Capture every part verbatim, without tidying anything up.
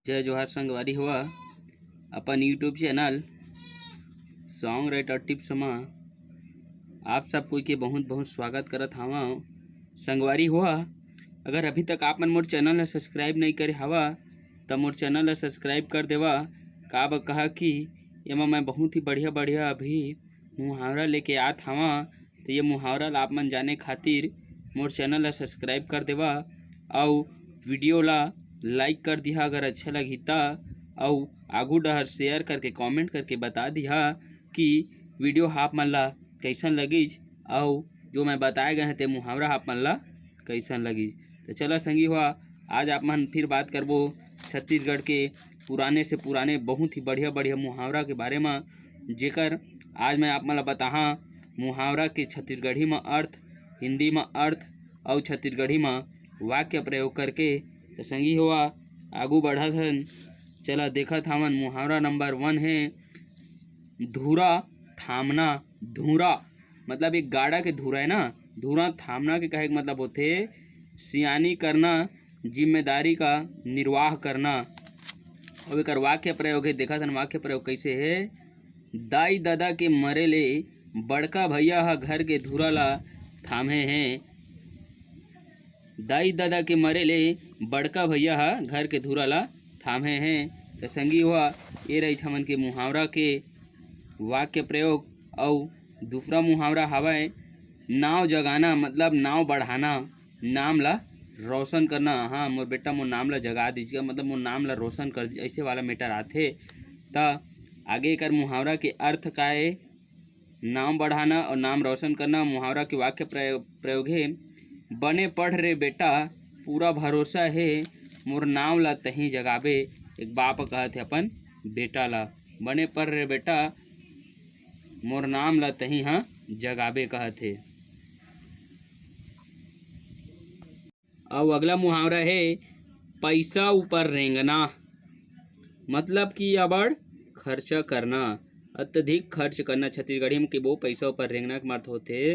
जय जोहार संगवारी हो, अपन YouTube channel Song Writer Tips म आप सब कोई के बहुत बहुत स्वागत करत हावं। संगवारी हो, अगर अभी तक आप मन मोर चैनल ला सब्सक्राइब नहीं करे हावा, त मोर चैनल ला सब्सक्राइब कर देवा। काबर कहा कि एमा मैं बहुत ही बढ़िया बढ़िया अभी मुहावरा लेके आत हावं। तो ये मुहावरा ला आप मन जाने खातिर मोर चैनल ला सब्सक्राइब कर देवा, अउ वीडियो ला लाइक कर दिहा अगर अच्छा लगही त, अउ आगू डहर शेयर करके, कमेंट करके बता दिहा कि वीडियो आप मन ला कैसन लगिस, अउ जो मैं बताए गए हैं ते मुहावरा आप मन ला कैसन लगिस। तो चला संगी हो, आज आप मन फिर बात करबो छत्तीसगढ़ के पुराने से पुराने बहुत ही बढ़िया बढ़िया मुहावरा के बारे म, जेकर आज मैं आप मन ला बताहा मुहावरा के छत्तीसगढ़ी म अर्थ, हिंदी म अर्थ अउ छत्तीसगढ़ी म वाक्य प्रयोग करके। तो संगी हो, आगू बढ़त हन, चला देखत हावन। मुहावरा नंबर वन हे धूरा थामना। धूरा मतलब एक गाड़ा के धूरा है ना। धूरा थामना के कहे के मतलब होथे सियानी करना, जिम्मेदारी का निर्वाह करना। अब एकर वाक्य प्रयोग है, देखत हन वाक्य प्रयोग कैसे है। दाई ददा के मरे ले बड़का भैया ह घर के धूरा ला थामे हे। दाई ददा के मरे ले बड़का भैया ह घर के धूरा ला थामे हे। त संगी हो, ये रहिस हमन के मुहावरा के वाक्य प्रयोग। अउ दूसरा मुहावरा हवय नाव जगाना, मतलब नाव बढ़ाना, नाम ला रोशन करना। हाँ, मोर बेटा मोर नाम ला जगा दीजिएगा, मतलब मोर नाम ला रोशन कर दीजिए, ऐसे वाला मैटर आथे। त आगे एकर मुहावरा के अर्थ का ए? नाम बढ़ाना और नाम रोशन करना। मुहावरा के वाक्य प्रय-, प्रयोग हे, बने पढ़ रे बेटा, पूरा भरोसा हे, मोर नाम ला तहीं जगाबे। एक बाप कहत हे अपन बेटा ला, बने पढ़ रे बेटा, मोर नाम ला तहीं ह जगाबे कहत हे। अउ अगला मुहावरा हे पैसा ऊपर रेंगना, मतलब कि अबड़ खर्चा करना, अत्यधिक खर्च करना। छत्तीसगढ़ी में के वो पैसा ऊपर रेंगना के अर्थ होथे,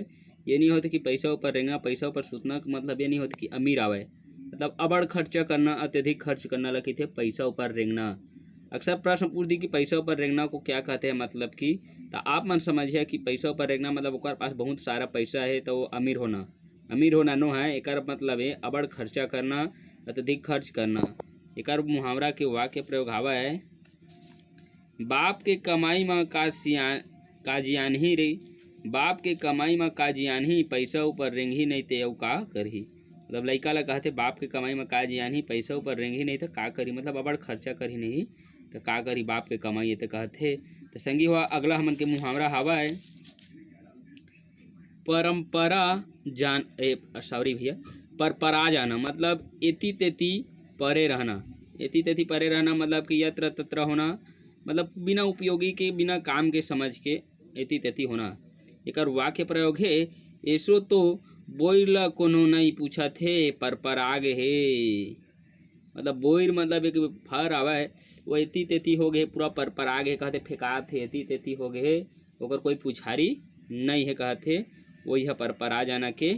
ये नहीं होथे कि पैसा ऊपर रेंगना, पैसा ऊपर सुतना के मतलब ये नहीं होथे कि अमीर आवय, मतलब अबड़ खर्चा करना, अत्यधिक खर्च करना ला कहिथे पैसा ऊपर रेंगना। अक्सर प्रश्न पूछ दी कि पैसा ऊपर रेंगना को क्या कहते हैं, मतलब कि, तो आप मन समझिए कि पैसा ऊपर रेंगना मतलब ओकर पास बहुत सारा पैसा है तो वो अमीर होना। अमीर होना नो है, एकर मतलब है अबड़ खर्चा करना, अत्यधिक खर्च करना। एकर मुहावरा के वाक्य प्रयोग हवय, बाप के कमाई म का सियान, का जियानही रे, बाप के कमाई म का जियानही, पैसा ऊपर रेंगही नहीं ते अउ का करही। मतलब लइका ला कहथे, बाप के कमाई म का जियानही, पैसा ऊपर रेंगही नहीं त का करही, मतलब अबड़ खर्चा करही नहीं त का करही, बाप के कमाई ए त कहथे। त संगी हो, अगला हमन के मुहावरा हवय, परंपरा जान, ए, सॉरी भैया, परपरा जाना, मतलब एती तेती परे रहना। एती तेती परे रहना मतलब कि यत्र तत्र होना, मतलब बिना उपयोगी के, बिना काम के समझ के एती तेती होना। एकर वाक्य प्रयोग हे, एसो तो बोइर ल कोनो नइ पूछत हे, परपरा गे हे। मतलब बोइर मतलब एक फर आवय, वो एती तेती हो गे, पूरा परपरा गे, कहते फेंकात हे, एती तेती हो गे हे, ओकर कोई पुछारी नइ हे कहत हे, वही ह परपरा जाना के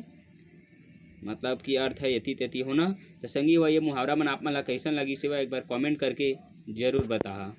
मतलब कि अर्थ है एती तेती होना। तो संगी हो, ये मुहावरा मन आप मन ला कैसन लगिस हे, एक बार कमेंट करके जरूर बताहा।